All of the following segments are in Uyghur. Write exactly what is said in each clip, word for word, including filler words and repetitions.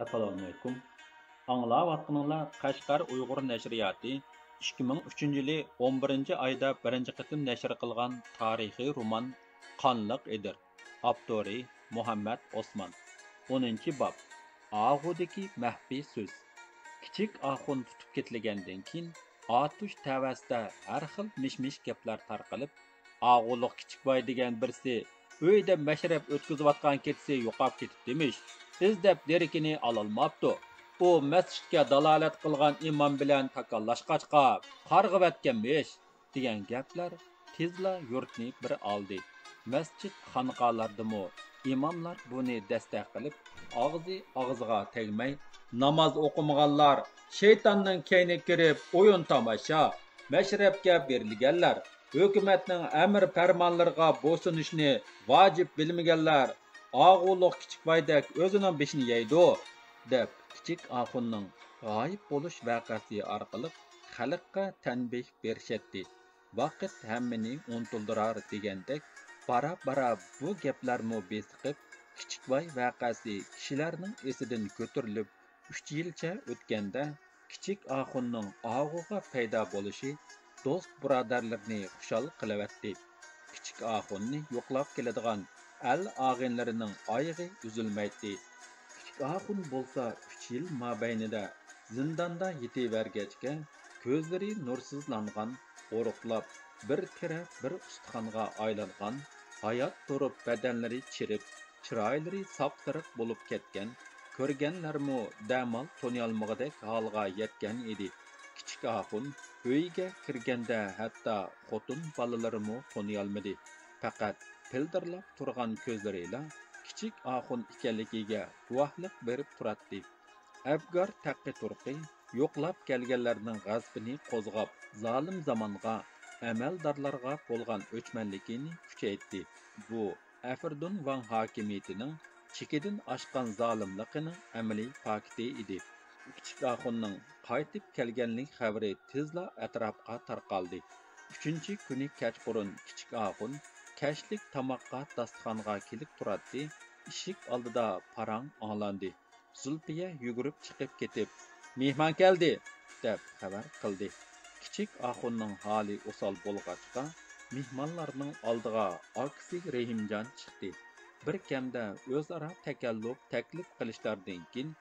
ئەسسالامۇئەلەيكۇم. ئاڭلاۋاتقىنىڭلار قەشقەر ئۇيغۇر نەشرىياتى ئىككى مىڭ ئۈچىنچى يىلى ئون بىرىنچى ئايدا بىرىنچى قېتىم نەشر قىلغان تارىخىي رومان قانلىق ئېدىر. ئاپتورى مۇھەممەد ئوسمان. ئونىنچى باب. ئاغۇدىكى مەخپىي سۆز. كىچىك ئاخۇن تۇتۇپ كېتىلگەندىن كېيىن، ئاتۇش تەۋەسىدە ھەر خىل مىش-مىش گەپلەر تارقىلىپ، ئاغۇلۇق كىچىك باي دېگەن بىرسى ئۆيدە مەشرەپ ئۆتكۈزۈۋاتقان كېچىسى يوقاپ كېتىپتىمىش. ئىزدەپ دېرىكىنى ئالالماپتۇ. ئۇ مەسچىتكە دالالەت قىلغان ئىمام بىلەن تاكاللاشقاچقا، قارغىۋەتكەنمىش، دېگەن گەپلەر تېزلا يۇرتنى بىر ئالدى. مەسچىت خانقالاردىمۇ ئىماملار بۇنى دەستەك قىلىپ، ئاغزى ئاغزىغا تەگمەي، ناماز ئوقۇمىغانلار شەيتاننىڭ كەينىگە كىرىپ ئويۇن تاماشا، مەشرەپكە بېرىلگەنلەر، ھۆكۈمەتنىڭ ئەمىر پەرمانلىرىغا بويسۇنۇشنى ۋاجىپ بىلمىگەنلەر، ئاغۇلۇق كىچىك بايدەك ئۆزىنىڭ بېشىنى يەيدۇ، دەپ كىچىك ئاخۇننىڭ غايىب بولۇش ۋەقەسى ئارقىلىق خەلققە تەنبىھ بېرىشەتتى. ۋاقىت ھەممىنى ئۇنتۇلدۇرار دېگەندەك، بارا-بارا بۇ گەپلەرمۇ بېسىقىپ، كىچىك باي ۋەقەسى كىشىلەرنىڭ ئېسىدىن كۆتۈرۈلۈپ، ئۈچ يىلچە ئۆتكەندە، كىچىك ئاخۇننىڭ ئاغۇغا پەيدا بولۇشى دوست-بۇرادەرلىرىنى خۇشال قىلىۋەتتى. كىچىك ئاخۇننى يوقلاپ كېلىدىغان ئەل-ئاغىنىلىرىنىڭ ئايىغى ئۈزۈلمەيتتى. كىچىك ئاخۇن بولسا ئۈچ يىل مابەينىدە زىنداندا يېتىۋەرگەچكە، كۆزلىرى نۇرسىزلانغان، ئورۇقلاپ، بىر تېرە، بىر ئۇستىخانغا ئايلانغان، ھايات تۇرۇپ بەدەنلىرى چىرىپ، چىرايلىرى ساپسېرىق بولۇپ كەتكەن، كۆرگەنلەرمۇ دەمال تونۇيالمىغۇدەك ھالغا يەتكەن ئىدى. كىچىك ئاخۇن ئۆيىگە كىرگەندە ھەتتا خوتۇن بالىلىرىمۇ تونۇيالمىدى. پەقەت پىلدىرلاپ تۇرغان كۆزلىرىلا كىچىك ئاخۇن ئىكەنلىكىگە گۇۋاھلىق بېرىپ تۇراتتى. ئەبگار تەققى تۇرقى يوقلاپ كەلگەنلەرنىڭ غەزىپىنى قوزغاپ، زالىم زامانغا، ئەمەلدارلارغا بولغان ئۆچمەنلىكىنى كۈچەيتتى. بۇ ئەفرىدۇن ۋاڭ ھاكىمىيىتىنىڭ چېكىدىن ئاشقان زالىملىقىنىڭ ئەمەلىي پاكىتى ئىدى. كىچىك ئاخۇننىڭ قايتىپ كەلگەنلىك خەۋىرى تېزلا ئەتراپقا تارقالدى. ئۈچىنچى كۈنى كەچقۇرۇن كىچىك ئاخۇن كەچلىك تاماققا داستىخانغا كېلىپ تۇراتتى، ئىشىك ئالدىدا پاراڭ ئاڭلاندى. زۇلپىيە يۈگۈرۈپ چىقىپ كېتىپ، «مېھمان كەلدى!» دەپ خەۋەر قىلدى. كىچىك ئاخۇننىڭ ھالى ئوسال بولغاچقا، مېھمانلارنىڭ ئالدىغا ئاكىسى رېھىمجان چىقتى. بىر كەمدە ئۆزئارا تەكەللۇپ تەكلىپ قىلىشلاردىن كېيىن،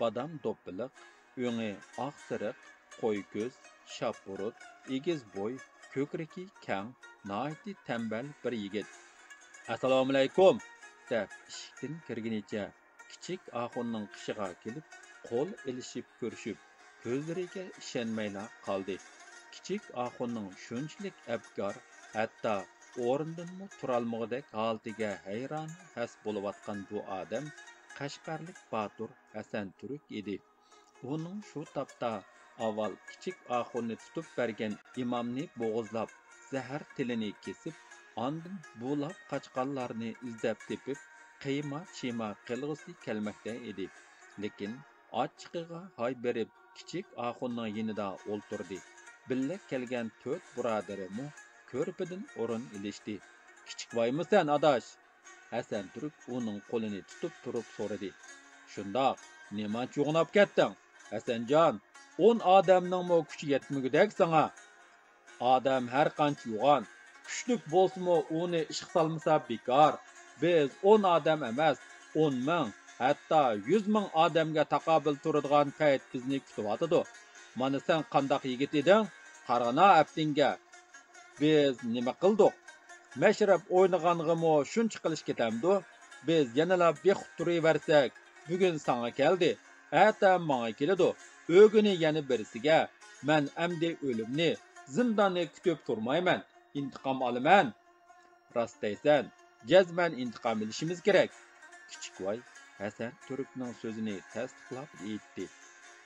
بادام دوپپىلىق، ئۆڭى ئاق سېرىق، قوي كۆز، شاپبۇرۇت، ئېگىز بوي، كۆكرىكى كەڭ، ناھايىتى تەمبەل بىر يىگىت، «ئەسسالامۇئەلەيكۇم!» دەپ ئىشىكتىن كىرگىنىچە كىچىك ئاخۇننىڭ قېشىغا كېلىپ، قول ئېلىشىپ كۆرۈشۈپ، كۆزلىرىگە ئىشەنمەيلا قالدى. كىچىك ئاخۇننىڭ شۇنچىلىك ئەبگار، ھەتتا ئورنىدىنمۇ تۇرالمىغۇدەك ھالىتىگە ھەيران ھەس بولۇۋاتقان بۇ ئادەم قەشقەرلىك باتۇر ھەسەن تۈرك ئىدى. ئۇنىڭ شۇ تاپتا ئاۋۋال كىچىك ئاخۇننى تۇتۇپ بەرگەن ئىمامنى بوغۇزلاپ، زەھەر تېلىنى كېسىپ، ئاندىن بۇلاپ قاچقانلارنى ئىزدەپ تېپىپ، قىيما-چىيما قىلغۇسى كەلمەكتە ئىدى. لېكىن ئاچچىقىغا ھاي بېرىپ، كىچىك ئاخۇننىڭ يېنىدا ئولتۇردى. بىللە كەلگەن تۆت بۇرادىرىمۇ كۆرپىدىن ئورۇن ئېلىشتى. «كىچىك بايمۇ سەن، ئاداش؟» ھەسەن تۈرك ئۇنىڭ قولىنى تۇتۇپ تۇرۇپ سورىدى. «شۇنداق، نېمانچە يوغىناپ كەتتىڭ، ھەسەنجان؟ ئون ئادەمنىڭمۇ كۈچى يەتمىگۈدەك ساڭا. ئادەم ھەرقانچە يوغان، كۈچلۈك بولسىمۇ ئۇنى ئىشقا سالمىسا بىكار. بىز ئون ئادەم ئەمەس، ئون مىڭ، ھەتتا يۈز مىڭ ئادەمگە تاقابىل تۇرىدىغان پەيت بىزنى كۈتۈۋاتىدۇ. مانا سەن قانداق يىگىت ئىدىڭ، قارىغىنا ئەپتىڭگە.» «بىز نېمە قىلدۇق؟ مەشرەپ ئوينىغانغىمۇ شۇنچە قىلىش كېتەمدۇ؟ بىز يەنىلا بىخۇد تۇرۇۋەرسەك، بۈگۈن ساڭا كەلدى، ئەتە ماڭا كېلىدۇ، ئۆگۈنى يەنە بىرسىگە. مەن ئەمدى ئۆلۈمنى، زىنداننى كۈتۈپ تۇرمايمەن، ئىنتىقام ئالىمەن.» «راست دەيسەن، جەزمەن ئىنتىقام ئېلىشىمىز كېرەك.» كىچىك باي ھەسەن تۈركنىڭ سۆزىنى تەستىقلاپ ئېيتتى.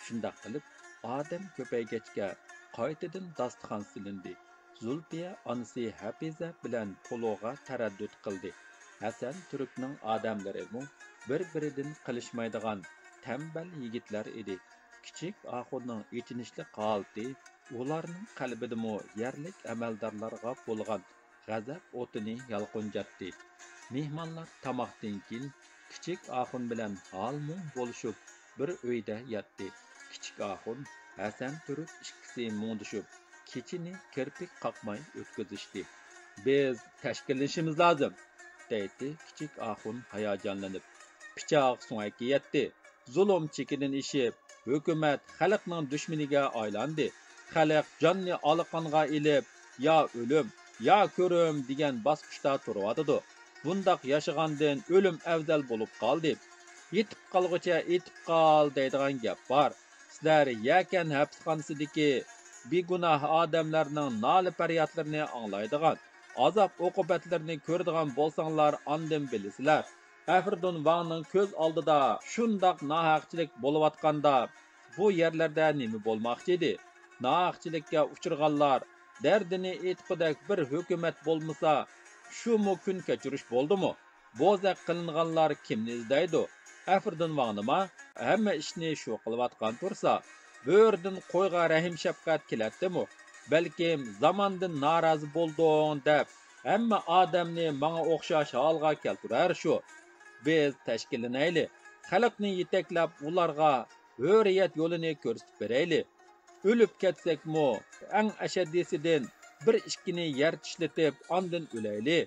شۇنداق قىلىپ، ئادەم كۆپەيگەچكە، قايتىدىن داستىخان سېلىندى. زۇلپىيە ئانىسى ھەپىزە بىلەن پولۇغا تەرەددۇت قىلدى. ھەسەن تۈركنىڭ ئادەملىرىمۇ بىر-بىرىدىن قېلىشمايدىغان تەمبەل يىگىتلەر ئىدى. كىچىك ئاخۇننىڭ ئېچىنىشلىق ھالىتى ئۇلارنىڭ قەلبىدىمۇ يەرلىك ئەمەلدارلارغا بولغان غەزەپ ئوتىنى يالقۇنجاتتى. مېھمانلار تاماقتىن كېيىن كىچىك ئاخۇن بىلەن ھال-مۇڭ بولۇشۇپ، بىر ئۆيدە ياتتى. كىچىك ئاخۇن، ھەسەن تۈرك ئىككىسى مۇڭدىشىپ، كېچىنى كىرپىك قاقماي ئۆتكۈزۈشتى. بىز تەشكىللىنىشىمىز لازىم، دەيتتى كىچىك ئاخۇن ھاياجانلىنىپ. پىچاق سۆڭەككە يەتتى. زۇلۇم چېكىدىن ئېشىپ، ھۆكۈمەت خەلقنىڭ دۈشمىنىگە ئايلاندى. خەلق جاننى ئالىقانغا ئېلىپ، يا ئۆلۈم، يا كۆرۈم دېگەن باسقۇچتا تۇرۇۋاتىدۇ. بۇنداق ياشىغاندىن ئۆلۈم ئەۋزەل بولۇپ قالدى. يېتىپ قالغۇچە ئېتىپ قال دەيدىغان گەپ بار. سىلەر يەكەن ھەپسخانىسىدىكى بىگۇناھ ئادەملەرنىڭ نالە-پەريادلىرىنى ئاڭلايدىغان، ئازاب-ئوقۇبەتلىرىنى كۆرىدىغان بولساڭلار، ئاندىن بىلىسىلەر. ئەفرىدۇن ۋاڭنىڭ كۆز ئالدىدا شۇنداق ناھەقچىلىك بولۇۋاتقاندا، بۇ يەرلەردە نېمە بولماقچى ئىدى؟ ناھەقچىلىككە ئۇچرىغانلار دەردىنى ئېيتقۇدەك بىر ھۆكۈمەت بولمىسا، شۇمۇ كۈن كەچۈرۈش بولدىمۇ؟ بوزەك قىلىنغانلار كىمنى ئىزدەيدۇ؟ ئەفرىدۇن ۋاڭنىما؟ ھەممە ئىشنى شۇ قىلىۋاتقان تۇرسا، بۆرىدىن قويغا رەھىم-شەپقەت كېلەتتىمۇ؟ بەلكىم زاماندىن نارازى بولدۇڭ دەپ، ھەممە ئادەمنى ماڭا ئوخشاش ھالغا كەلتۈرەر شۇ. بىز تەشكىللىنەيلى، خەلقنى يېتەكلەپ، ئۇلارغا ھۆرىيەت يولىنى كۆرسىتىپ بېرەيلى. ئۆلۈپ كەتسەكمۇ، ئەڭ ئەشەددىيسىدىن بىر ئىككىنى يەر چىشلىتىپ، ئاندىن ئۆلەيلى.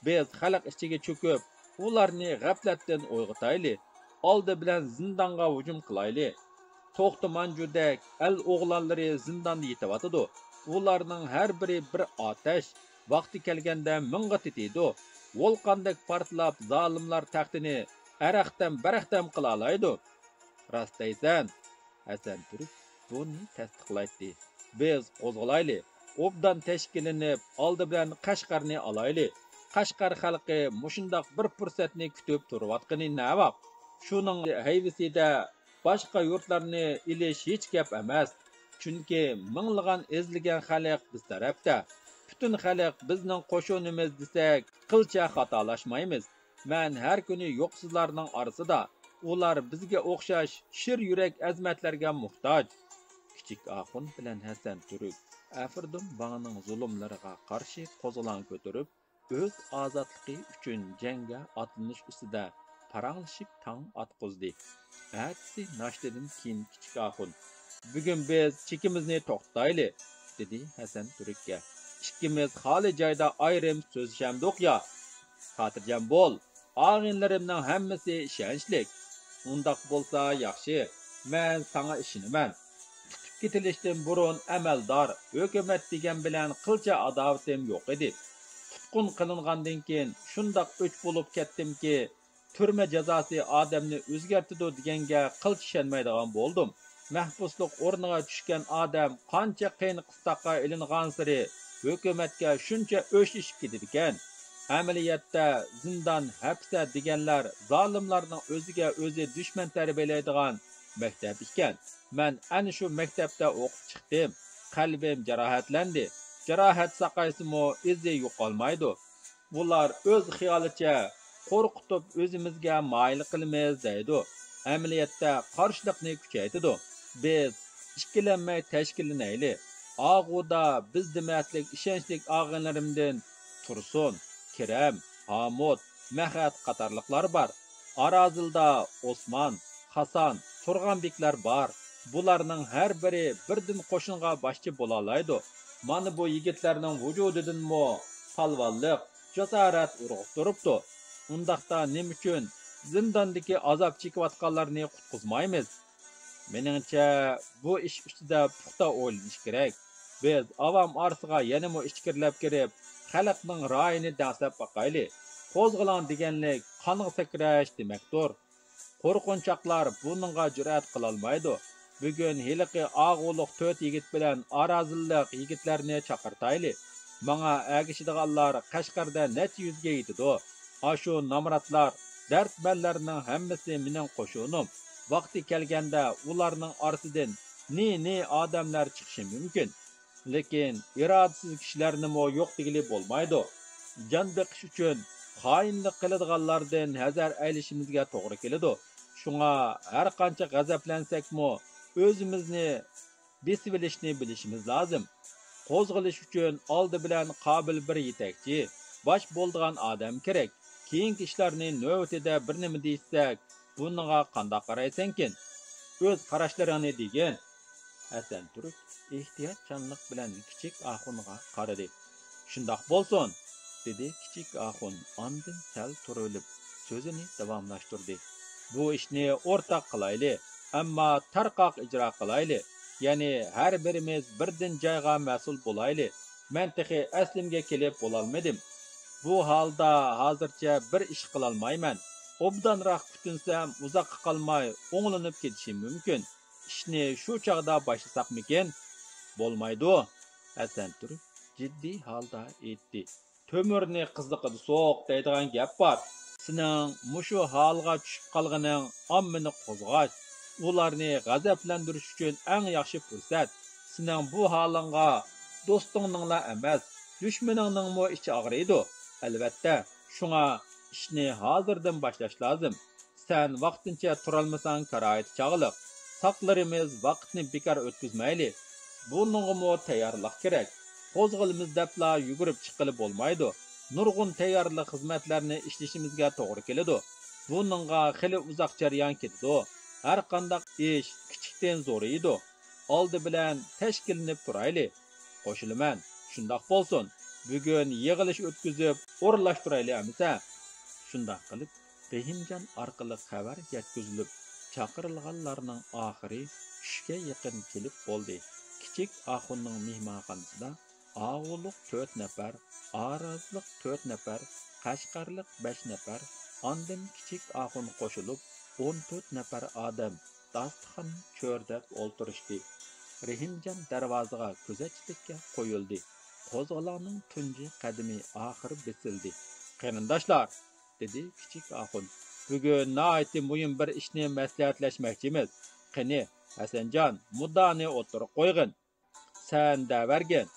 بىز خەلق ئىچىگە چۆكۈپ، ئۇلارنى غەپلەتتىن ئويغىتايلى. ئالدى بىلەن زىندانغا ھۇجۇم قىلايلى. توختى مانجۇدەك ئەل ئوغلانلىرى زىنداندا يېتىۋاتىدۇ. ئۇلارنىڭ ھەر بىرى بىر ئاتەش، ۋاقتى كەلگەندە مىڭغا تېتىيدۇ. ۋولقاندەك پارتلاپ، زالىملار تەختىنى ئەرەختەم-بەرەختەم قىلالايدۇ. راست دەيسەن، ھەسەن تۈرك بۇنى تەستىقلايتتى. بىز قوزغىلايلى، ئوبدان تەشكىللىنىپ، ئالدى بىلەن قەشقەرنى ئالايلى. قەشقەر خەلقى مۇشۇنداق بىر پۇرسەتنى كۈتۈپ تۇرۇۋاتقىنى نەۋاق؟ شۇنىڭ ھەيۋىسىدە باشقا يۇرتلارنى ئېلىش ھېچ گەپ ئەمەس. چۈنكى مىڭلىغان ئېزىلگەن خەلق بىز تەرەپتە. پۈتۈن خەلق بىزنىڭ قوشۇنىمىز دېسەك، قىلچە خاتالاشمايمىز. مەن ھەر كۈنى يوقسۇزلارنىڭ ئارىسىدا. ئۇلار بىزگە ئوخشاش شىر يۈرەك ئەزىمەتلەرگە موھتاج. كىچىك ئاخۇن بىلەن ھەسەن تۈرك ئەفرىدۇن ۋاڭنىڭ زۇلۇملىرىغا قارشى قوزغىلاڭ كۆتۈرۈپ، ئۆز ئازادلىقى ئۈچۈن جەڭگە ئاتلىنىش ئۈستىدە پاراڭلىشىپ تاڭ ئاتقۇزدى. ئەتىسى ناشتىدىن كېيىن كىچىك ئاخۇن، بۈگۈن بىز چېكىمىزنى توختىتايلى، دېدى ھەسەن تۈرككە. ئىككىمىز خالىي جايدا ئايرىم سۆزلىشەمدۇق يا؟ خاتىرجەم بول، ئاغىنىلىرىمنىڭ ھەممىسى ئىشەنچلىك. ئۇنداق بولسا ياخشى، مەن ساڭا ئىشىنىمەن. تۇتۇپ كېتىلىشتىن بۇرۇن ئەمەلدار، ھۆكۈمەت دېگەن بىلەن قىلچە ئاداۋىتىم يوق ئىدى. تۇتقۇن قىلىنغاندىن كېيىن شۇنداق ئۆچ بولۇپ كەتتىمكى، تۈرمە جازاسى ئادەمنى ئۆزگەرتىدۇ دېگەنگە قىلچە ئىشەنمەيدىغان بولدۇم. مەھبۇسلۇق ئورنىغا چۈشكەن ئادەم قانچە قىيىن قىستاققا ئېلىنغانسېرى ھۆكۈمەتكە شۇنچە ئۆچلىشىپ كېتىدىكەن. ئەمەلىيەتتە زىندان، ھەپسە دېگەنلەر زالىملارنىڭ ئۆزىگە ئۆزى دۈشمەن تەربىيەلەيدىغان مەكتەپ ئىكەن. مەن ئەنە شۇ مەكتەپتە ئوقۇپ چىقتىم. قەلبىم جاراھەتلەندى. جاراھەت ساقايسىمۇ ئىزى يوقالمايدۇ. ئۇلار ئۆز خىيالىچە قورقۇتۇپ ئۆزىمىزگە مايىل قىلىمىز دەيدۇ. ئەمەلىيەتتە قارشىلىقنى كۈچەيتىدۇ. بىز ئىككىلەنمەي تەشكىللىنەيلى. ئاغۇدا بىز دېمەتلىك ئىشەنچلىك ئاغىنىلىرىمدىن تۇرسۇن، كېرەم، ھامۇت، مەھەت قاتارلىقلار بار. ئارازىلدا ئوسمان، خاسان، تۇرغانبېكلەر بار. بۇلارنىڭ ھەر بىرى بىردىن قوشۇنغا باشچى بولالايدۇ. مانا بۇ يىگىتلەرنىڭ ۋۇجۇدىدىنمۇ پالۋانلىق، جاسارەت ئۇرغۇپ تۇرۇپتۇ. ئۇنداقتا نېمە ئۈچۈن زىنداندىكى ئازاب چېكىۋاتقانلارنى قۇتقۇزمايمىز؟ مېنىڭچە، بۇ ئىش ئۈستىدە پۇختا ئويلىنىش كېرەك. بىز ئاۋام ئارىسىغا يەنىمۇ ئىچكىرىلەپ كىرىپ، خەلقنىڭ رايىنى دەڭسەپ باقايلى. قوزغىلاڭ دېگەنلىك قانغا سەكرەش دېمەكتۇر. قورقۇنچاقلار بۇنىڭغا جۈرئەت قىلالمايدۇ. بۈگۈن ھېلىقى ئاغۇلۇق تۆت يىگىت بىلەن ئارازىللىق يىگىتلەرنى چاقىرتايلى. ماڭا ئەگىشىدىغانلار قەشقەردە نەچچە يۈزگە يېتىدۇ. ئاشۇ نامراتلار، دەردمەنلەرنىڭ ھەممىسى مېنىڭ قوشۇنۇم. ۋاقتى كەلگەندە ئۇلارنىڭ ئارىسىدىن نى-نى ئادەملەر چىقىشى مۇمكىن. لېكىن ئىرادىسىز كىشىلەرنىمۇ يوق دېگىلى بولمايدۇ. جان بېقىش ئۈچۈن خائىنلىق قىلىدىغانلاردىن ھەزەر ئەيلىشىمىزگە توغرا كېلىدۇ. شۇڭا ھەرقانچە غەزەپلەنسەكمۇ، ئۆزىمىزنى بېسىۋېلىشنى بىلىشىمىز لازىم. قوزغىلىش ئۈچۈن ئالدى بىلەن قابىل بىر يېتەكچى، باش بولىدىغان ئادەم كېرەك. كېيىنكى ئىشلارنى نۆۋىتىدە بىر نېمە دېيىشسەك، بۇنىڭغا قانداق قارايسەنكىن؟ ئۆز قاراشلىرىڭنى دېگىن. ھەسەن تۈرك ئېھتىياتچانلىق بىلەن كىچىك ئاخۇنغا قارىدى. شۇنداق بولسۇن، دېدى كىچىك ئاخۇن ئاندىن سەل تۇرۇۋېلىپ سۆزىنى داۋاملاشتۇردى. بۇ ئىشنى ئورتاق قىلايلى، ئەمما تارقاق ئىجرا قىلايلى. يەنى ھەر بىرىمىز بىردىن جايغا مەسئۇل بولايلى. مەن تېخى ئەسلىمگە كېلىپ بولالمىدىم. بۇ ھالدا ھازىرچە بىر ئىش قىلالمايمەن. ئوبدانراق كۈتۈنسەم، ئۇزاققا قالماي ئوڭلىنىپ كېتىشىم مۇمكىن. ئىشنى شۇ چاغدا باشلىساقمىكىن؟ بولمايدۇ، ھەسەن تۈرك جىددىي ھالدا ئېيتتى. تۆمۈرنى قىزىقىدا سوق دەيدىغان گەپ بار. سېنىڭ مۇشۇ ھالغا چۈشۈپ قالغىنىڭ ئاممىنى قوزغاش، ئۇلارنى غەزەپلەندۈرۈش ئۈچۈن ئەڭ ياخشى پۇرسەت. سېنىڭ بۇ ھالىڭغا دوستۇڭنىڭلا ئەمەس، دۈشمىنىڭنىڭمۇ ئىچى ئاغرىيدۇ. ئەلۋەتتە، شۇڭا ئىشنى ھازىردىن باشلاش لازىم. سەن ۋاقتىنچە تۇرالمىساڭ كارايىتى چاغلىق. ساقلىرىمىز ۋاقىتنى بىكار ئۆتكۈزمەيلى. بۇنىڭغىمۇ تەييارلىق كېرەك. قوزغىلىمىز دەپلا يۈگۈرۈپ چىققىلى بولمايدۇ. نۇرغۇن تەييارلىق خىزمەتلەرنى ئىشلىشىمىزگە توغرا كېلىدۇ. بۇنىڭغا خېلى ئۇزاق جەريان كېتىدۇ. ھەرقانداق ئىش كىچىكتىن زورىيىدۇ. ئالدى بىلەن تەشكىللىنىپ تۇرايلى. قوشۇلىمەن. شۇنداق بولسۇن. بۈگۈن يىغىلىش ئۆتكۈزۈپ ئورۇنلاشتۇرايلى ئەمىسە. شۇنداق قىلىپ، رېھىمجان ئارقىلىق خەۋەر يەتكۈزۈلۈپ، چاقىرىلغانلارنىڭ ئاخىرى چۈشكە يېقىن كېلىپ بولدى. كىچىك ئاخۇننىڭ مېھمانخانىسىدا ئاغۇلۇق تۆت نەپەر، ئارازلىق تۆت نەپەر، قەشقەرلىك بەش نەپەر، ئاندىن كىچىك ئاخۇن قوشۇلۇپ ئون تۆت نەپەر ئادەم داستىخان چۆرىدەپ ئولتۇرۇشتى. رېھىمجان دەرۋازىغا كۆزەتچىلىككە قويۇلدى. قوزغىلاڭنىڭ تۇنجى قەدىمى ئاخىر بېسىلدى. قېرىنداشلار، دېدى كىچىك ئاخۇن، بۈگۈن ناھايىتى مۇھىم بىر ئىشنى مەسلىھەتلەشمەكچىمىز. قېنى، ھەسەنجان، مۇددىئانى ئوتتۇرىغا قويغىن. سەن دەۋەرگىن.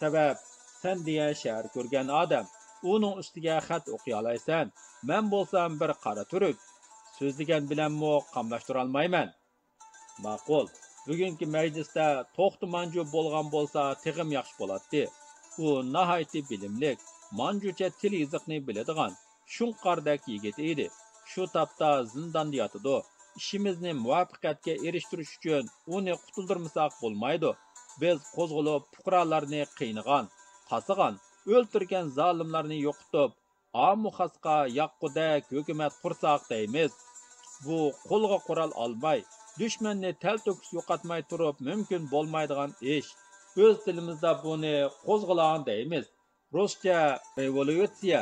سەۋەب، سەن دېگەن شەھەر كۆرگەن ئادەم. ئۇنىڭ ئۈستىگە خەت ئوقۇيالايسەن. مەن بولسام بىر قارا تۈرك. سۆزلىگەن بىلەنمۇ قاملاشتۇرالمايمەن. ماقۇل. بۈگۈنكى مەجلىستە توختى مانجۇ بولغان بولسا تېخىمۇ ياخشى بولاتتى. ئۇ ناھايىتى بىلىملىك، مانجۇچە تىل-يېزىقنى بىلىدىغان، شۇڭقاردەك يىگىت ئىدى. شۇ تاپتا زىنداندا ياتىدۇ. ئىشىمىزنى مۇۋەپپەقىيەتكە ئېرىشتۈرۈش ئۈچۈن ئۇنى قۇتۇلدۇرمىساق بولمايدۇ. بىز قوزغىلىپ پۇقرالارنى قىينىغان، قاسىغان، ئۆلتۈرگەن زالىملارنى يوقىتىپ، ئامۇ خاسقا ياققۇدەك ھۆكۈمەت قۇرساق دەيمىز. بۇ قولغا قورال ئالماي، دۈشمەننى تەلتۆكۈس يوقاتماي تۇرۇپ مۇمكىن بولمايدىغان ئىش. ئۆز تىلىمىزدا بۇنى قوزغىلاڭ دەيمىز. رۇسچە رېۋوليۇتسىيە،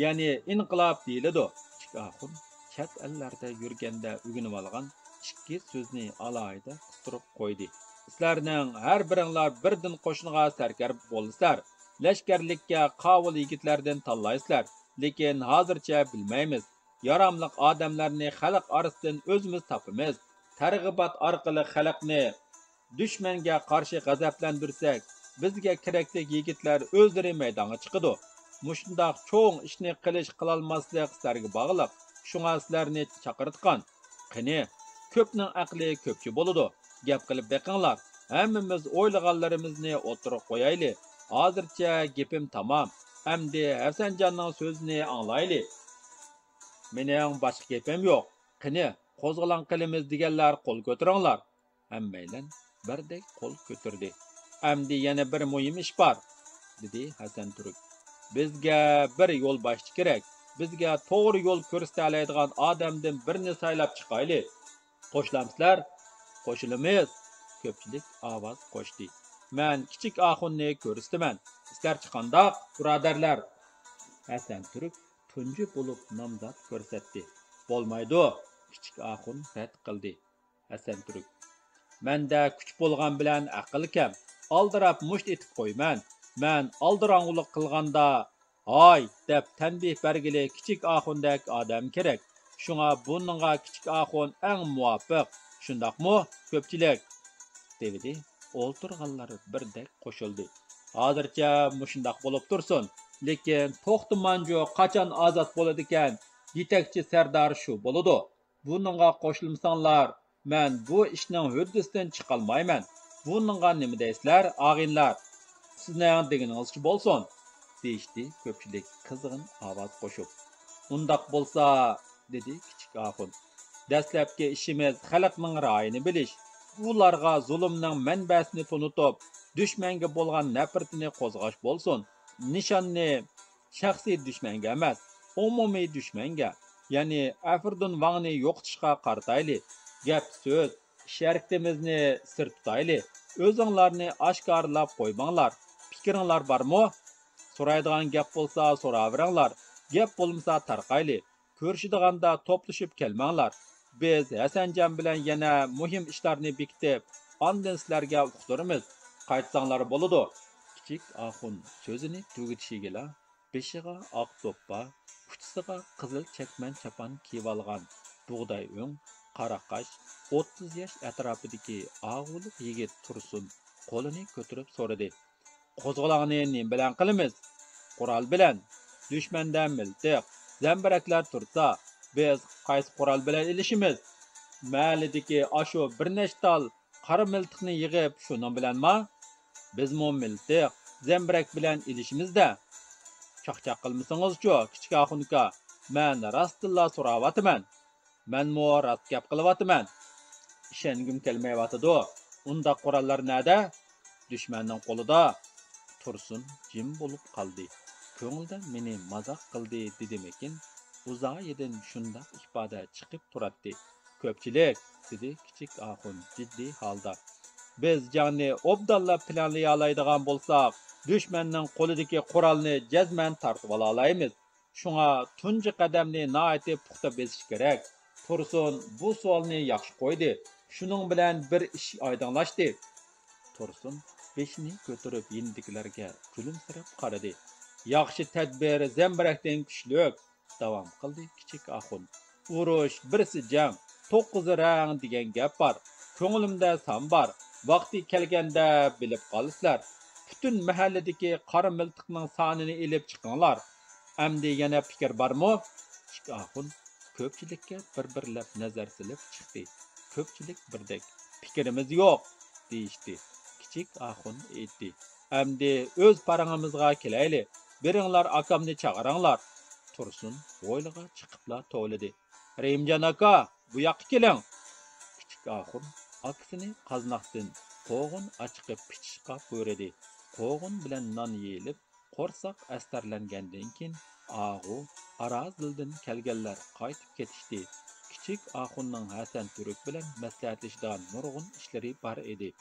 يەنى ئىنقىلاب دېيىلىدۇ. كىچىك ئاخۇن چەت ئەللەردە يۈرگەندە ئۆگىنىۋالغان ئىككى سۆزنى ئالاھىدە قىستۇرۇپ قويدى. سىلەرنىڭ ھەر بىرىڭلار بىردىن قوشۇنغا سەركەردە بولىسىلەر، لەشكەرلىككە قاۋۇل يىگىتلەردىن تاللايسىلەر، لېكىن ھازىرچە بىلمەيمىز. ياراملىق ئادەملەرنى خەلق ئارىسىدىن ئۆزىمىز تاپىمىز. تەرغىبات ئارقىلىق خەلقنى دۈشمەنگە قارشى غەزەپلەندۈرسەك، بىزگە كېرەكلىك يىگىتلەر ئۆزلىرى مەيدانغا چىقىدۇ. مۇشۇنداق چوڭ ئىشنى قىلىش قىلالماسلىق سىلەرگە باغلىق. شۇڭا سىلەرنى چاقىرتقان. قېنى، كۆپنىڭ ئەقلى كۆپچە بولىدۇ. گەپ قىلىپ بېقىڭلار. ھەممىمىز ئويلىغانلىرىمىزنى ئوتتۇرىغا قويايلى. ھازىرچە گېپىم تامام. ئەمدى ھەسەنجاننىڭ سۆزىنى ئاڭلايلى. مېنىڭ باشقا گېپىم يوق. قېنى، قوزغىلاڭ قىلىمىز دېگەنلەر قول كۆتۈرۈڭلار. ھەممەيلەن بىردەك قول كۆتۈردى. ئەمدى يەنە بىر مۇھىم ئىش بار، دېدى ھەسەن تۈرك. بىزگە بىر يولباشچى كېرەك. بىزگە توغرا يول كۆرسىتەلەيدىغان ئادەمدىن بىرنى سايلاپ چىقايلى. قوشۇلامسىلەر؟ قوشۇلىمىز، كۆپچىلىك ئاۋاز قوشتى. مەن كىچىك ئاخۇننى كۆرسىتىمەن. سىلەرچە قانداق، بۇرادەرلەر؟ ھەسەن تۈرك تۇنجى بولۇپ نامزات كۆرسەتتى. بولمايدۇ، كىچىك ئاخۇن رەت قىلدى. ھەسەن تۈرك. مەندە كۈچ بولغان بىلەن ئەقىل كەم. ئالدىراپ مۇشت ئېتىپ قويىمەن. مەن ئالدىراڭغۇلۇق قىلغاندا، ھاي دەپ تەنبىھ بەرگىلى كىچىك ئاخۇندەك ئادەم كېرەك. شۇڭا بۇنىڭغا كىچىك ئاخۇن ئەڭ مۇۋاپىق. شۇنداقمۇ، كۆپچىلىك؟ دېۋىدى. ئولتۇرغانلار بىردەك قوشۇلدى. ھازىرچە مۇشۇنداق بولۇپ تۇرسۇن. لېكىن توختى مانجۇ قاچان ئازاد بولىدىكەن؟ يېتەكچى سەردار شۇ بولىدۇ. بۇنىڭغا قوشۇلمىساڭلار، مەن بۇ ئىشنىڭ ھۆددىسىدىن چىقالمايمەن. بۇنىڭغا نېمە دەيسىلەر، ئاغىنىلەر؟ سىزنىڭ دېگىنىڭىزچە بولسۇن، دېيىشتى كۆپچىلىك قىزغىن ئاۋاز قوشۇپ. ئۇنداق بولسا، دېدى كىچىك ئاخۇن، دەسلەپكى ئىشىمىز خەلقنىڭ رايىنى بىلىش، ئۇلارغا زۇلۇمنىڭ مەنبەسىنى تونۇتۇپ، دۈشمەنگە بولغان نەپرىتىنى قوزغاش بولسۇن. نىشاننى شەخسىي دۈشمەنگە ئەمەس، ئومۇمىي دۈشمەنگە، يەنى ئەفرىدۇن ۋاڭنى يوقىتىشقا قارىتايلى. گەپ سۆز، ئىش ھەرىكىتىمىزنى سىر تۇتايلى. ئۆزۈڭلارنى ئاشكارىلاپ قويماڭلار. پىكرىڭلار بارمۇ؟ سورايدىغان گەپ بولسا سوراۋېرىڭلار، گەپ بولمىسا تارقايلى. كۆرۈشىدىغاندا توپلىشىپ كەلمەڭلار. بىز ھەسەنجان بىلەن يەنە مۇھىم ئىشلارنى بېكىتىپ، ئاندىن سىلەرگە ئۇقتۇرىمىز. قايتساڭلار بولىدۇ. كىچىك ئاخۇن سۆزىنى تۈگىتىشىگىلا بېشىغا ئاق دوپپا، ئۇچىسىغا قىزىل چەكمەن چاپان كىيىۋالغان، بۇغداي ئۆڭ، قارا قاش، ئوتتۇز ياش ئەتراپىدىكى ئاغۇلۇق يىگىت تۇرسۇن قولىنى كۆتۈرۈپ سورىدى: «قوزغىلاڭنى نېمە بىلەن قىلىمىز؟» «قورال بىلەن. دۈشمەندە مىلتىق، زەمبىرەكلەر تۇرسا، بىز قايسى قورال بىلەن ئېلىشىمىز؟ مەھەللىدىكى ئاشۇ بىر نەچچە تال قارا مىلتىقنى يىغىپ، شۇنىڭ بىلەنما؟ بىزمۇ مىلتىق، زەمبىرەك بىلەن ئېلىشىمىز-دە.» «چاقچاق قىلمىسىڭىزچۇ، كىچىك ئاخۇنكا، مەن راستتىنلا سوراۋاتىمەن.» «مەنمۇ راست گەپ قىلىۋاتىمەن.» «ئىشەنگۈم كەلمەيۋاتىدۇ. ئۇنداق قوراللار نەدە؟» «دۈشمەننىڭ قولىدا.» تۇرسۇن جىم بولۇپ قالدى. كۆڭلىدە «مېنى مازاق قىلدى» دېدىمىكىن؟ ئۇ زايىدىن شۇنداق ئىپادە چىقىپ تۇراتتى. «كۆپچىلىك»، دېدى كىچىك ئاخۇن جىددىي ھالدا، «بىز جەڭنى ئوبدانلا پىلانلىيالايدىغان بولساق، دۈشمەننىڭ قولىدىكى قورالنى جەزمەن تارتىۋالالايمىز. شۇڭا تۇنجى قەدەمنى ناھايىتى پۇختا بېسىش كېرەك.» تۇرسۇن بۇ سوئالنى ياخشى قويدى. شۇنىڭ بىلەن بىر ئىش ئايدىڭلاشتى. تۇرسۇن بېشىنى كۆتۈرۈپ يېنىدىكىلەرگە كۈلۈمسىرەپ قارىدى. «ياخشى تەدبىر زەمبىرەكتىن كۈچلۈك.» داۋام قىلدى كىچىك ئاخۇن. «ئۇرۇش بىرسى جەڭ، توققۇزى رەڭ دېگەن گەپ بار. كۆڭلۈمدە سان بار. ۋاقتى كەلگەندە بىلىپ قالىسىلەر. پۈتۈن مەھەللىدىكى قارا مىلتىقنىڭ سانىنى ئېلىپ چىقىڭلار. ئەمدى يەنە پىكىر بارمۇ؟» كىچىك ئاخۇن كۆپچىلىككە بىر-بىرلەپ نەزەر سېلىپ چىقتى. كۆپچىلىك بىردەك: «پىكرىمىز يوق» دېيىشتى. كىچىك ئاخۇن ئېيتتى: «ئەمدى ئۆز پارىڭىمىزغا كېلەيلى. بېرىڭلار، ئاكامنى چاقىرىڭلار.» تۇرسۇن ھويلىغا چىقىپلا توۋلىدى: «رەھىمجان ئاكا، بۇ ياققا كېلىڭ.» كىچىك ئاخۇن ئاكىسىنى قازناقتىن قوغۇن ئاچىقى پىچىشقا بۇيرۇدى. قوغۇن بىلەن نان يېيىلىپ، قورساق ئەستەرلەنگەندىن كېيىن، ئاغۇ، ئارازىلدىن كەلگەنلەر قايتىپ كېتىشتى. كىچىك ئاخۇننىڭ ھەسەن تۈرك بىلەن مەسلىھەتلىشىدىغان نۇرغۇن ئىشلىرى بار ئىدى.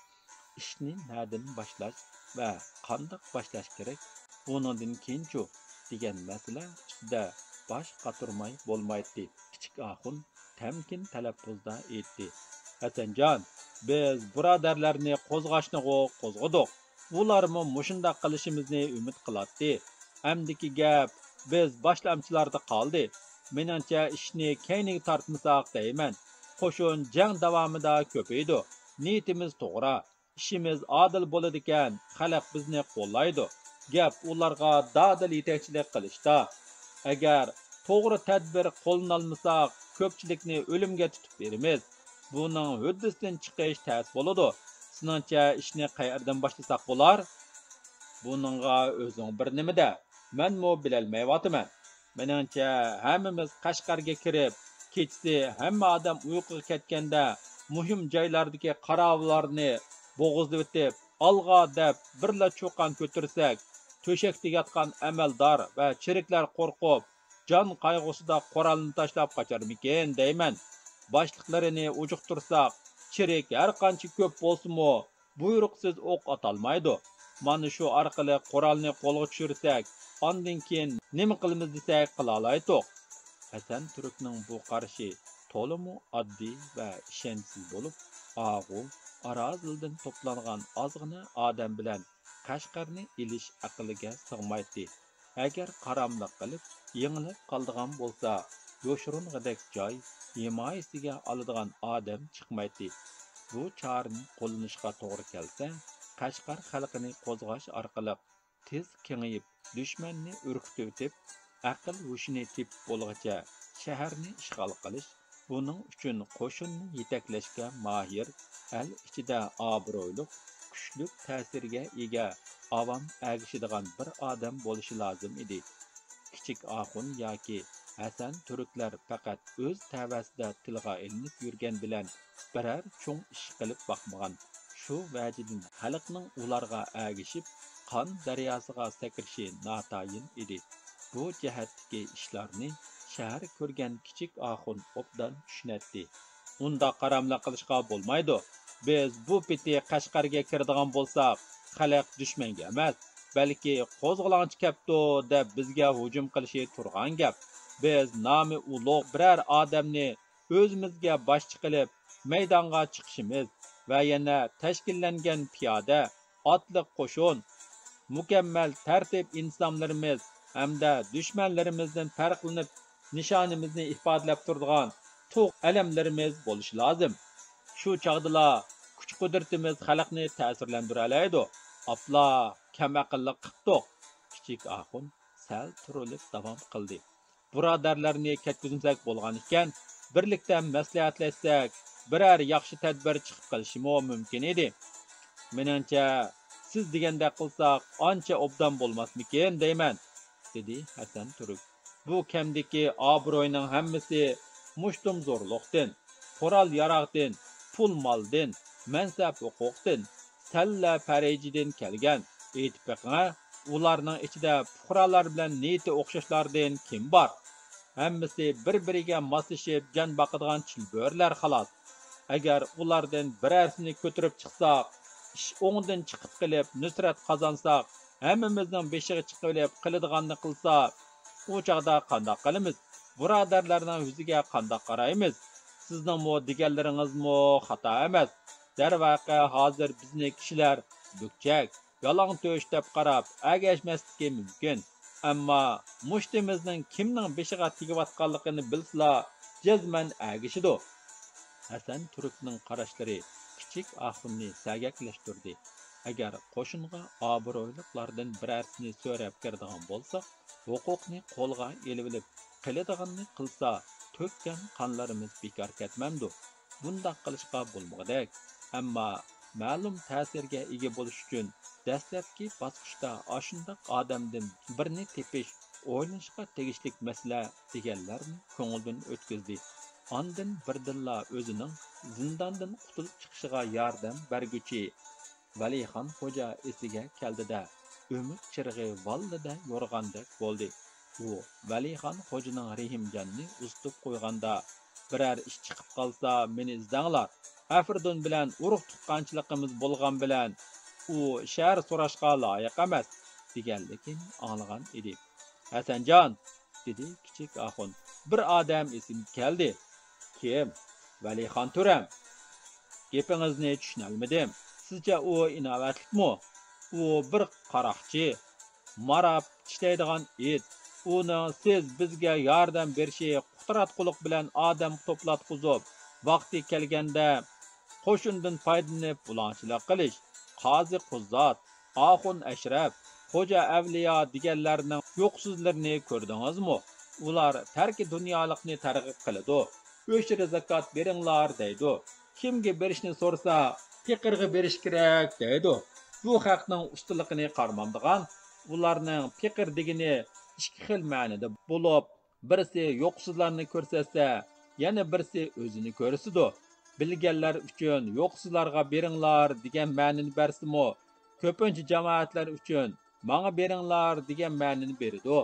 ئىشنى نەدىن باشلاش ۋە قانداق باشلاش كېرەك، بۇنىڭدىن كېيىنچۇ دېگەن مەسىلە ئۈستىدە باش قاتۇرماي بولمايتتى. كىچىك ئاخۇن تەمكىن تەلەپپۇزدا ئېيتتى: «ھەسەنجان، بىز بۇرادەرلەرنى قوزغاشنىغۇ قوزغىدۇق. ئۇلارمۇ مۇشۇنداق قىلىشىمىزنى ئۈمىد قىلاتتى. ئەمدىكى گەپ بىز باشلامچىلاردا قالدى. مېنىڭچە، ئىشنى كەينىگە تارتمىساق دەيمەن. قوشۇن جەڭ داۋامىدا كۆپىيىدۇ. نىيىتىمىز توغرا. ئىشىمىز ئادىل بولىدىكەن، خەلق بىزنى قوللايدۇ. گەپ ئۇلارغا دادىل يېتەكچىلىك قىلىشتا. ئەگەر توغرا تەدبىر قوللىنالمىساق، كۆپچىلىكنى ئۆلۈمگە تۇتۇپ بېرىمىز. بۇنىڭ ھۆددىسىدىن چىقىش تەس بولىدۇ. سېنىڭچە ئىشنى قەيەردىن باشلىساق بولار؟» «بۇنىڭغا ئۆزۈڭ بىر نېمە دە، مەنمۇ بىلەلمەيۋاتىمەن. مېنىڭچە، ھەممىمىز قەشقەرگە كىرىپ، كېچىسى ھەممە ئادەم ئۇيقۇغا كەتكەندە، مۇھىم جايلاردىكى قاراۋۇللارنى بوغۇزلىۋېتىپ، ئالغا دەپ بىرلا چۇقان كۆتۈرسەك، تۆشەكتە ياتقان ئەمەلدار ۋە چېرىكلەر قورقۇپ، جان قايغۇسىدا قورالنى تاشلاپ قاچارمىكىن دەيمەن. باشلىقلىرىنى ئۇجۇقتۇرساق، چېرىك ھەرقانچە كۆپ بولسىمۇ، بۇيرۇقسىز ئوق ئاتالمايدۇ. مانا شۇ ئارقىلىق قورالنى قولغا چۈشۈرسەك، ئاندىن كېيىن نېمە قىلىمىز دېسەك قىلالايتتۇق.» ھەسەن تۈركنىڭ بۇ قارىشى تولىمۇ ئاددىي ۋە ئىشەنچسىز بولۇپ، ئاغۇ، ئارازىلدىن توپلانغان ئازغىنە ئادەم بىلەن قەشقەرنى ئېلىش ئەقلىگە سىغمايتتى. ئەگەر قاراملىق قىلىپ، يېڭىلىپ قالىدىغان بولسا، يوشۇرۇنغۇدەك جاي، ھىمايىسىگە ئالىدىغان ئادەم چىقمايتتى. بۇ چارىنى قوللىنىشقا توغرا كەلسە، قەشقەر خەلقىنى قوزغاش ئارقىلىق تېز كېڭىيىپ، دۈشمەننى ئۈركۈتۈۋېتىپ، ئەقىل ھوشىنى تېپىپ بولغىچە شەھەرنى ئىشغال قىلىش، بۇنىڭ ئۈچۈن قوشۇننى يېتەكلەشكە ماھىر، ئەل ئىچىدە ئابرۇيلۇق، كۈچلۈك تەسىرگە ئىگە، ئاۋام ئەگىشىدىغان بىر ئادەم بولۇشى لازىم ئىدى. كىچىك ئاخۇن ياكى ھەسەن تۈركلەر پەقەت ئۆز تەۋەسىدە تىلغا ئېلىنىپ يۈرگەن بىلەن بىرەر چوڭ ئىش قىلىپ باقمىغان. شۇ ۋەجىدىن خەلقنىڭ ئۇلارغا ئەگىشىپ قان دەرياسىغا سەكرىشى ناتايىن ئىدى. بۇ جەھەتتىكى ئىشلارنى شەھەر كۆرگەن كىچىك ئاخۇن ئوبدان چۈشىنەتتى. ئۇنداق ھاراملىق قىلىشقا بولمايدۇ. بىز بۇ پېتى قەشقەرگە كىرىدىغان بولساق، خەلق دۈشمەنگە ئەمەس، بەلكى قوزغىلاڭچى كەپتۇ دەپ بىزگە ھۇجۇم قىلىشى تۇرغان گەپ. بىز نامى ئۇلۇغ بىرەر ئادەمنى ئۆزىمىزگە باشچى قىلىپ مەيدانغا چىقىشىمىز ۋە يەنە تەشكىللەنگەن پىيادە، ئاتلىق قوشۇن، مۇكەممەل تەرتىپ ئىنتىزاملىرىمىز ھەمدە دۈشمەنلىرىمىزدىن پەرقلىنىپ نىشانىمىزنى ئىپادىلەپ تۇرىدىغان تۇغ ئەلەملىرىمىز بولۇشى لازىم. شۇ چاغدىلا كۈچ-قۇدرىتىمىز خەلقنى تەسىرلەندۈرەلەيدۇ. ئاپلا، كەم ئەقىللىق قىپتۇق. كىچىك ئاخۇن سەل تۇرۇلۇپ داۋام قىلدى. بۇرادەرلەرنى كەتكۈزمىسەك بولغان ئىكەن، بىرلىكتە مەسلىھەتلەشسەك، بىرەر ياخشى تەدبىر چىقىپ قېلىشىمۇ مۇمكىن ئىدى. مېنىڭچە، سىز دېگەندەك قىلساق ئانچە ئوبدان بولماسمىكىن دەيمەن، دېدى ھەسەن تۈرك. بۇ كەمدىكى ئابرۇينىڭ ھەممىسى مۇشتۇمزورلۇقتىن، قورال-ياراغدىن، پۇل-مالدىن، مەنسەپ-ھوقۇقتىن، سەللە-پەرىجىدىن كەلگەن. ئېيتىپ بېقىڭە، ئۇلارنىڭ ئىچىدە پۇقرالار بىلەن نىيىتى ئوخشاشلاردىن كىم بار؟ ھەممىسى بىر-بىرىگە ماسلىشىپ جان باقىدىغان چىلبۆرىلەر خالاس. ئەگەر ئۇلاردىن بىرەرسىنى كۆتۈرۈپ چىقساق، ئىش ئوڭدىن چىقىپ قېلىپ نۇسرەت قازانساق، ھەممىمىزنىڭ بېشىغا چىقىۋېلىپ قىلىدىغاننى قىلسا، ئۇ چاغدا قانداق قىلىمىز؟ بۇرادەرلەرنىڭ يۈزىگە قانداق قارايمىز؟ سىزنىڭمۇ دېگەنلىرىڭىزمۇ خاتا ئەمەس. دەرۋەقە، ھازىر بىزنى كىشىلەر بۆكچەك، يالاڭتۆش دەپ قاراپ ئەگەشمەسلىكى مۇمكىن. ئەمما مۇشتىمىزنىڭ كىمنىڭ بېشىغا تېگىۋاتقانلىقىنى بىلسىلا، جەزمەن ئەگىشىدۇ. ھەسەن تۈركنىڭ قاراشلىرى كىچىك ئاخۇننى سەگەكلەشتۈردى. ئەگەر قوشۇنغا ئابرۇيلۇقلاردىن بىرەرسىنى سۆرەپ كىرىدىغان بولساق، ھوقۇقنى قولغا ئېلىۋېلىپ، قىلىدىغاننى قىلسا، تۆككەن قانلىرىمىز بىكار كەتمەمدۇ؟ بۇنداق قىلىشقا بولمىغۇدەك. ئەمما مەلۇم تەسىرگە ئىگە بولۇش ئۈچۈن دەسلەپكى باسقۇچتا ئاشۇنداق ئادەمدىن بىرنى تېپىش ئويلىنىشقا تېگىشلىك مەسىلە، دېگەنلەرنى كۆڭلىدىن ئۆتكۈزدى. ئاندىن بىردىنلا ئۆزىنىڭ زىنداندىن قۇتۇلۇپ چىقىشىغا ياردەم بەرگۈچى ۋەلىخان خوجا ئېسىگە كەلدى-دە، ئۈمىد چىرىغى ۋاللىدە يورۇغاندەك بولدى. ئۇ ۋەلىخان خوجىنىڭ رېھىمجاننى ئۇزىتىپ قويغاندا، بىرەر ئىش چىقىپ قالسا، مېنى ئىزدەڭلار، ئەفرىدۇن بىلەن ئۇرۇق تۇغقانچىلىقىمىز بولغان بىلەن، ئۇ شەھەر سوراشقا لايىق ئەمەس، دېگەنلىكىنى ئاڭلىغان ئىدى. ھەسەنجان، دېدى كىچىك ئاخۇن، بىر ئادەم ئېسىمگە كەلدى. كىم؟ ۋەلىخان تۆرەم. گېپىڭىزنى چۈشىنەلمىدىم. سىزچە ئۇ ئىناۋەتلىكمۇ؟ ئۇ بىر قاراقچى، ماراپ چىشلەيدىغان ئىت. ئۇنىڭ سىز بىزگە ياردەم بېرىشى قۇتراتقۇلۇق بىلەن ئادەم توپلاتقۇزۇپ، ۋاقتى كەلگەندە قوشۇندىن پايدىلىنىپ بۇلاڭچىلىق قىلىش. قازى قۇززات، ئاخۇن ئەشرەپ، خوجا ئەۋلىيا دېگەنلەرنىڭ يوقسۇزلىرىنى كۆردىڭىزمۇ؟ ئۇلار تەركى دۇنيالىقنى تەرغىب قىلىدۇ. ئۆشرە زاكات بېرىڭلار دەيدۇ. كىمگە بېرىشنى سورىسا، پېقىرغا بېرىش كېرەك دەيدۇ. بۇ خەقنىڭ ئۇستىلىقىنى قارىمامدىغان. ئۇلارنىڭ پېقىر دېگىنى ئىككى خىل مەنىدە بولۇپ، بىرسى يوقسۇزلارنى كۆرسەتسە، يەنە بىرسى ئۆزىنى كۆرسىتىدۇ. بىلگەنلەر ئۈچۈن يوقسۇزلارغا بېرىڭلار دېگەن مەنىنى بەرسىمۇ، كۆپىنچە جامائەتلەر ئۈچۈن ماڭا بېرىڭلار دېگەن مەنىنى بېرىدۇ.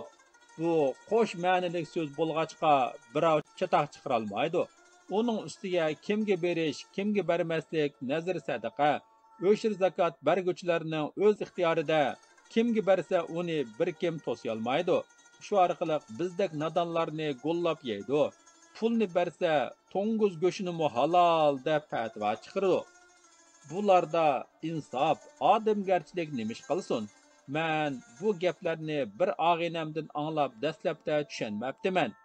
بۇ قوش مەنىلىك سۆز بولغاچقا، بىراۋ چاتاق چىقىرالمايدۇ. ئۇنىڭ ئۈستىگە كىمگە بېرىش، كىمگە بەرمەسلىك نەزىر سەدىقە، ئۆشر زاكات بەرگۈچىلەرنىڭ ئۆز ئىختىيارىدا، كىمگە بەرسە ئۇنى بىر كىم توسۇيالمايدۇ. شۇ ئارقىلىق بىزدەك نادانلارنى گوللاپ يەيدۇ. پۇلنى بەرسە توڭگۇز گۆشىنىمۇ ھالال دەپ پەتىۋا چىقىرىدۇ. بۇلاردا ئىنساپ، ئادەمگەرچىلىك نېمىش قىلسۇن؟ مەن بۇ گەپلەرنى بىر ئاغىنەمدىن ئاڭلاپ دەسلەپتە چۈشەنمەپتىمەن.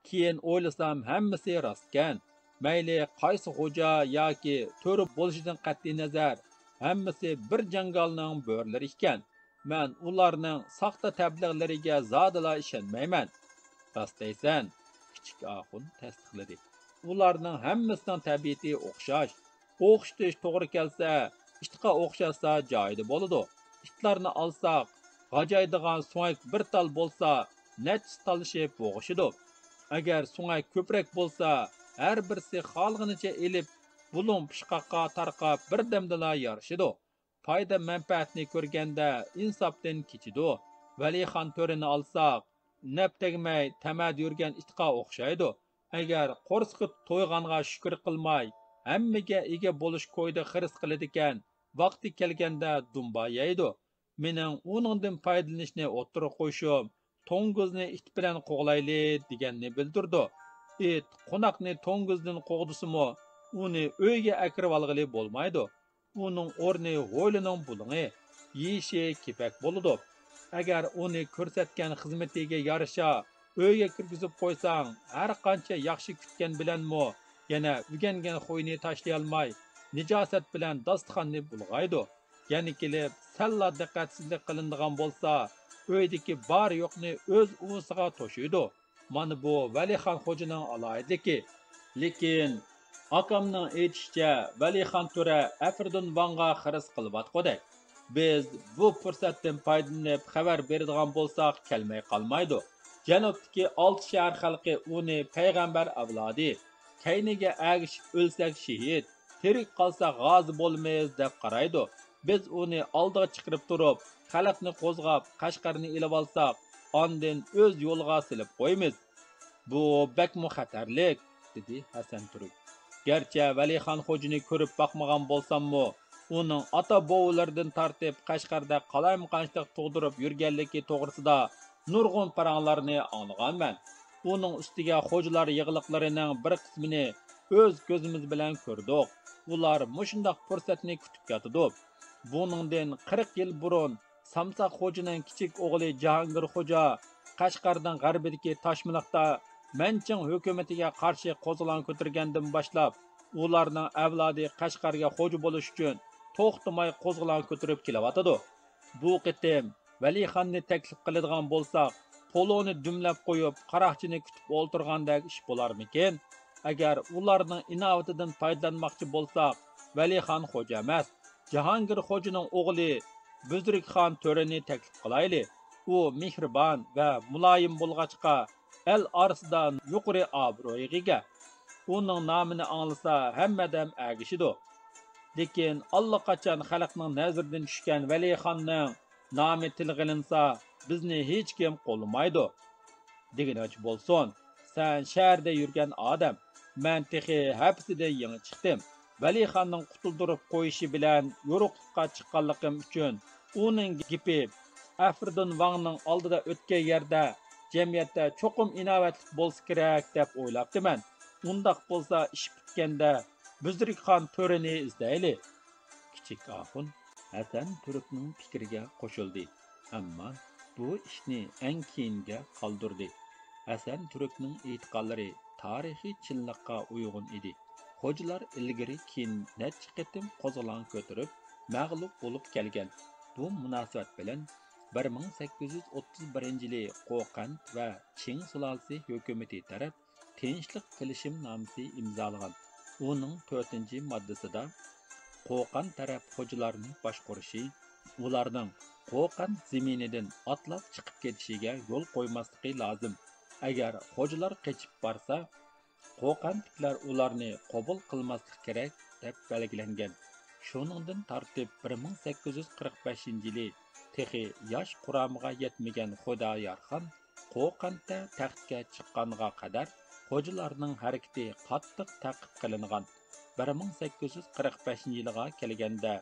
كېيىن ئويلىسام ھەممىسى راستكەن. مەيلى قايسى خوجا ياكى تۆرە بولۇشىدىن قەتئىينەزەر، ھەممىسى بىر جاڭگالنىڭ بۆرىلىرى ئىكەن. مەن ئۇلارنىڭ ساختا تەبلىغلىرىگە زادىلا ئىشەنمەيمەن. راست دەيسەن، كىچىك ئاخۇن تەستىقلىدى. ئۇلارنىڭ ھەممىسىنىڭ تەبىئىتى ئوخشاش. ئوخشىتىش توغرا كەلسە، ئىتقا ئوخشاتسا جايىدا بولىدۇ. ئىتلارنى ئالساق، غاجايدىغان سۆڭەك بىر تال بولسا، نەچچىسى تالىشىپ بوغۇشىدۇ. ئەگەر سۆڭەك كۆپرەك بولسا، ھەر بىرسى خالىغىنىچە ئېلىپ، بۇلۇڭ پىشقاققا تارقاپ، بىردەمدىلا يارىشىدۇ. پايدا-مەنپەئەتنى كۆرگەندە، ئىنساپتىن كېچىدۇ. ۋەلىخان تۆرىنى ئالساق، نەپ تەگمەي تەمەدە يۈرگەن ئىتقا ئوخشايدۇ. ئەگەر قورسىقى تويغانغا شۈكۈر قىلماي، ھەممىگە ئىگە بولۇش كويىدا خىرىس قىلىدىكەن، ۋاقتى كەلگەندە دۇمبا يەيدۇ. مېنىڭ ئۇنىڭدىن پايدىلىنىشنى ئوتتۇرىغا قويۇشۇم، توڭگۇزنى ئىت بىلەن قوغلايلى دېگەننى بىلدۈرىدۇ. ئىت قوناقنى توڭگۇزدىن قوغدىسىمۇ، ئۇنى ئۆيگە ئەكىرىۋالغىلى بولمايدۇ. ئۇنىڭ ئورنى ھويلىنىڭ بۇلۇڭى، يېيىشى كېپەك بولىدۇ. ئەگەر ئۇنى كۆرسەتكەن خىزمىتىگە يارىشا ئۆيگە كىرگۈزۈپ قويساڭ، ھەر قانچە ياخشى كۈتكەن بىلەنمۇ يەنە ئۆگەنگەن خۇيىنى تاشلىيالماي، نىجاسەت بىلەن داستىخاننى بۇلغايدۇ. يەنە كېلىپ سەللا دىققەتسىزلىك قىلىنىدىغان بولسا، ئۆيدىكى بار-يوقنى ئۆز ئۇۋىسىغا توشۇيدۇ. مانا بۇ ۋەلىخان خوجىنىڭ ئالاھىدىلىكى. لېكىن ئاكامنىڭ ئېيتىشىچە، ۋەلىخان تۆرە ئەفرىدۇن ۋاڭغا خىرىس قىلىۋاتقۇدەك. بىز بۇ پۇرسەتتىن پايدىلىنىپ خەۋەر بېرىدىغان بولساق، كەلمەي قالمايدۇ. جەنۇبتىكى ئالتە شەھەر خەلقى ئۇنى پەيغەمبەر ئەۋلادى، كەينىگە ئەگىشىپ ئۆلسەك شېھىت، تىرىك قالساق غازى بولىمىز دەپ قارايدۇ. بىز ئۇنى ئالدىغا چىقىرىپ تۇرۇپ، خەلقنى قوزغاپ، قەشقەرنى ئېلىۋالساق، ئاندىن ئۆز يولىغا سېلىپ قويىمىز. بۇ بەكمۇ خەتەرلىك، دېدى ھەسەن تۈرك. گەرچە ۋەلىخان خوجىنى كۆرۈپ باقمىغان بولساممۇ، ئۇنىڭ ئاتا-بوۋىلىرىدىن تارتىپ قەشقەردە قالايمىقانچىلىق تۇغدۇرۇپ يۈرگەنلىكى توغرىسىدا نۇرغۇن پاراڭلارنى ئاڭلىغانمەن. ئۇنىڭ ئۈستىگە خوجىلار يىغلىقلىرىنىڭ بىر قىسمىنى ئۆز كۆزىمىز بىلەن كۆردۇق. ئۇلار مۇشۇنداق پۇرسەتنى كۈتۈپ ياتىدۇ. بۇنىڭدىن قىرىق يىل بۇرۇن سامساق خوجىنىڭ كىچىك ئوغلى جاھانگىر خوجا قەشقەرنىڭ غەربىدىكى تاشمىلىقتا مەنچىڭ ھۆكۈمىتىگە قارشى قوزغىلاڭ كۆتۈرگەندىن باشلاپ، ئۇلارنىڭ ئەۋلادى قەشقەرگە خوجا بولۇش ئۈچۈن توختىماي قوزغىلاڭ كۆتۈرۈپ كېلىۋاتىدۇ. بۇ قېتىم ۋەلىخاننى تەكلىپ قىلىدىغان بولساق، پولۇنى دۈملەپ قويۇپ، قاراقچىنى كۈتۈپ ئولتۇرغاندەك ئىش بولارمىكىن؟ ئەگەر ئۇلارنىڭ ئىناۋىتىدىن پايدىلانماقچى بولساق، ۋەلىخان خوجا ئەمەس، جاھانگىر خوجىنىڭ ئوغلى بۈزرۈكخان تۆرىنى تەكلىپ قىلايلى. ئۇ مېھرىبان ۋە مۇلايىم بولغاچقا، ئەل ئارىسىدا يۇقىرى ئابرۇيغا ئىگە. ئۇنىڭ نامىنى ئاڭلىسا، ھەممە ئادەم ئەگىشىدۇ. لېكىن ئاللىقاچان خەلقنىڭ نەزىرىدىن چۈشكەن ۋەلىخاننىڭ نامى تىلغا ئېلىنسا، بىزنى ھېچكىم قوللىمايدۇ. دېگىنىچە بولسۇن، سەن شەھەردە يۈرگەن ئادەم، مەن تېخى ھەپىسىدىن يېڭى چىقتىم. ۋەلىخاننىڭ قۇتۇلدۇرۇپ قويۇشى بىلەن يورۇقلۇققا چىققانلىقىم ئۈچۈن، ئۇنىڭ گېپى ئەفرىدۇن ۋاڭنىڭ ئالدىدا ئۆتكەن يەردە جەمئىيەتتە چوقۇم ئىناۋەتلىك بولسا كېرەك دەپ ئويلاپتىمەن. ئۇنداق بولسا ئىش پۈتكەندە بۈزرۈكخان تۆرىنى ئىزدەيلى. كىچىك ئاخۇن ھەسەن تۈركنىڭ پىكرىگە قوشۇلدى، ئەمما بۇ ئىشنى ئەڭ كېيىنگە قالدۇردى. ھەسەن تۈركنىڭ ئېيتقانلىرى تارىخىي چىنلىققا ئۇيغۇن ئىدى. خوجىلار ئىلگىرى-كېيىن نەچچە قېتىم قوزغىلاڭ كۆتۈرۈپ، مەغلۇپ بولۇپ كەلگەن. بۇ مۇناسىۋەت بىلەن بىر مىڭ سەككىز يۈز ئوتتۇز بىرىنچى يىلى قوقەنت ۋە چىڭ سۇلالىسى ھۆكۈمىتى تەرەپ تىنچلىق كېلىشىمنامىسى ئىمزالىغان. ئۇنىڭ تۆتىنچى ماددىسىدا قوقەنت تەرەپ خوجىلارنى باشقۇرۇشى، ئۇلارنىڭ قوقەنت زېمىنىدىن ئاتلاپ چىقىپ كېتىشىگە يول قويماسلىقى لازىم. ئەگەر خوجىلار قېچىپ بارسا، قوقەنتلىكلەر ئۇلارنى قوبۇل قىلماسلىقى كېرەك، دەپ بەلگىلەنگەن. شۇنىڭدىن تارتىپ بىر مىڭ سەككىز يۈز قىرىق بەشىنچى يىلى تېخى ياش قۇرامىغا يەتمىگەن خۇدايارخان قوقەنتتە تەختكە چىققانغا قەدەر خوجىلارنىڭ ھەرىكىتى قاتتىق تەقىپ قىلىنغان. بىر مىڭ سەككىز يۈز قىرىق بەشىنچى يىلىغا كەلگەندە،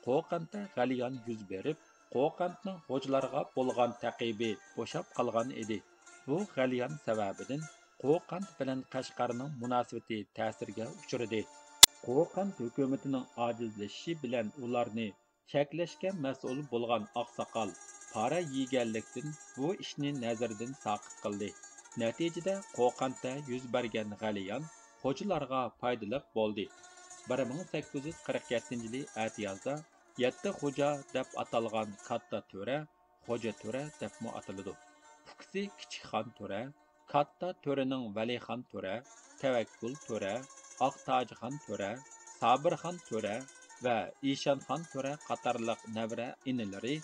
قوقەنتتە غەلىيان يۈز بېرىپ، قوقەنتنىڭ خوجىلارغا بولغان تەقىبى بوشاپ قالغان ئىدى. بۇ غەلىيان سەۋەبىدىن قوقەنت بىلەن قەشقەرنىڭ مۇناسىۋىتى تەسىرگە ئۇچرىدى. قوقەنت ھۆكۈمىتىنىڭ ئاجىزلىشىشى بىلەن ئۇلارنى چەكلەشكە مەسئۇل بولغان ئاقساقال پارە يېگەنلىكتىن، بۇ ئىشنى نەزىرىدىن ساقىت قىلدى. نەتىجىدە، قوقەنتتە يۈز بەرگەن غەلىيان خوجىلارغا پايدىلىق بولدى. بىر مىڭ سەككىز يۈز قىرىق يەتتىنچى يىلى ئەتىيازدا يەتتە خوجا دەپ ئاتالغان كاتتا تۆرە، خوجا تۆرە دەپمۇ ئاتىلىدۇ، ئۇكىسى كىچىك خان تۆرە، كاتتا تۆرىنىڭ ۋەلىخان تۆرە، تەۋەككۈل تۆرە، ئاقتاجخان تۆرە، سابىرخان تۆرە ۋە ئىشانخان تۆرە قاتارلىق نەۋرە ئىنىلىرى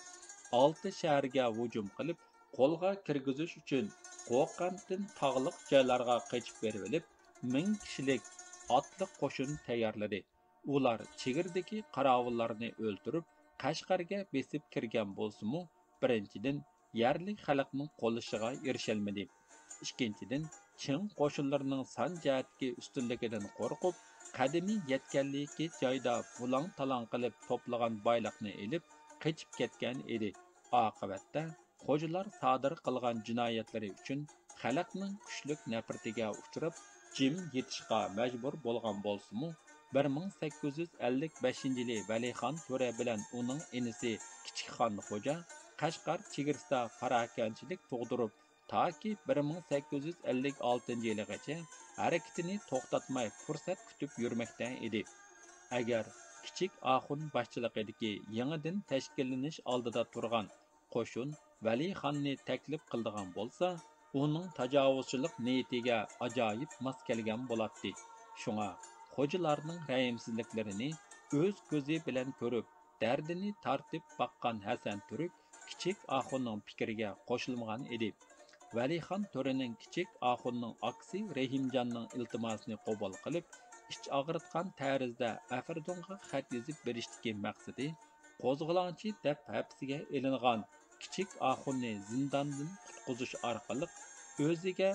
ئالتە شەھەرگە ھۇجۇم قىلىپ، قولغا كىرگۈزۈش ئۈچۈن قوقەنتتىن تاغلىق جايلارغا قېچىپ بېرىۋېلىپ، مىڭ كىشىلىك ئاتلىق قوشۇن تەييارلىدى. ئۇلار چېگرىدىكى قاراۋۇللارنى ئۆلتۈرۈپ، قەشقەرگە بېسىپ كىرگەن بولسىمۇ، بىرىنچىدىن، يەرلىك خەلقنىڭ قوللىشىغا ئېرىشەلمىدى. ئىككىنچىدىن، چىڭ قوشۇنلىرىنىڭ سان جەھەتتىكى ئۈستۈنلۈكىدىن قورقۇپ، قەدىمىي يەتكەنلىكى جايدا بۇلاڭ-تالاڭ قىلىپ توپلىغان بايلىقنى ئېلىپ، قېچىپ كەتكەن ئىدى. ئاقىۋەتتە، خوجىلار سادىر قىلغان جىنايەتلىرى ئۈچۈن خەلقنىڭ كۈچلۈك نەپرىتىگە ئۇچراپ، جىم يېتىشقا مەجبۇر بولغان بولسىمۇ، بىر مىڭ سەككىز يۈز ئەللىك بەشىنچى يىلى ۋەلىخان تۆرە بىلەن ئۇنىڭ ئىنىسى كىچىك خان خوجا قەشقەر چېگرىسىدا پاراكەندىچىلىك تۇغدۇرۇپ، تاكى بىر مىڭ سەككىز يۈز ئەللىك ئالتىنچى يىلىغىچە ھەرىكىتىنى توختاتماي پۇرسەت كۈتۈپ يۈرمەكتە ئىدى. ئەگەر كىچىك ئاخۇن باشچىلىقىدىكى يېڭىدىن تەشكىللىنىش ئالدىدا تۇرغان قوشۇن ۋەلىخاننى تەكلىپ قىلىدىغان بولسا، ئۇنىڭ تاجاۋۇزچىلىق نىيىتىگە ئاجايىپ ماس كەلگەن بولاتتى. شۇڭا خوجىلارنىڭ رەھىمسىزلىكلىرىنى ئۆز كۆزى بىلەن كۆرۈپ، دەردىنى تارتىپ باققان ھەسەن تۈرك كىچىك ئاخۇننىڭ پىكرىگە قوشۇلمىغان ئىدى. ۋەلىخان تۆرىنىڭ كىچىك ئاخۇننىڭ ئاكىسى رەھىمجاننىڭ ئىلتىماسىنى قوبۇل قىلىپ، ئىچ ئاغرىتقان تەرزدە ئەفەردۇنغا خەت يېزىپ بېرىشتىكى مەقسىتى، قوزغىلاڭچى دەپ ھەپسىگە ئېلىنغان كىچىك ئاخۇننى زىنداندىن قۇتقۇزۇش ئارقىلىق ئۆزىگە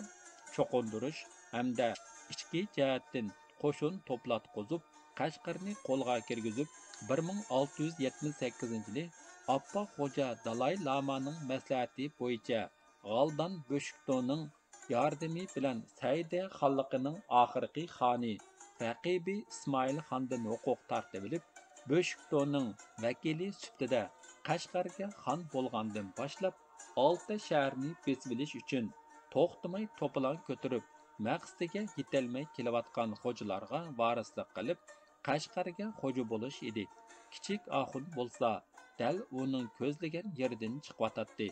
چوقۇندۇرۇش ھەمدە ئىچكى جەھەتتىن قوشۇن توپلاتقۇزۇپ، قەشقەرنى قولغا كىرگۈزۈپ، بىر مىڭ ئالتە يۈز يەتمىش سەككىزىنچى يىلى ئاپپاق خوجا دالاي لامانىڭ مەسلىھەتى بويىچە غالدان بۆشۈكتونىڭ ياردىمى بىلەن سەئىدە خانلىقىنىڭ ئاخىرقى خانى رەقىبى ئىسمائىل خاندىن ھوقۇق تارتىۋېلىپ، بۆشۈكتونىڭ ۋەكىلى سۈپىتىدە قەشقەرگە خان بولغاندىن باشلاپ، ئالتە شەھەرنى بېسىۋېلىش ئۈچۈن توختىماي توپىلاڭ كۆتۈرۈپ، مەقسىتىگە يېتەلمەي كېلىۋاتقان خوجىلارغا ۋارىسلىق قىلىپ، قەشقەرگە خوجا بولۇش ئىدى. كىچىك ئاخۇن بولسا دەل ئۇنىڭ كۆزلىگەن يېرىدىن چىقىۋاتاتتى.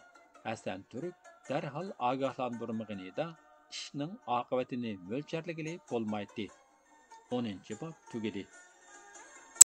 ھەسەن تۈرك دەرھال ئاگاھلاندۇرمىغىنىدا ئىشنىڭ ئاقىۋىتىنى مۆلچەرلىگىلى بولمايتتى. ئونىنچى باب تۈگىدى.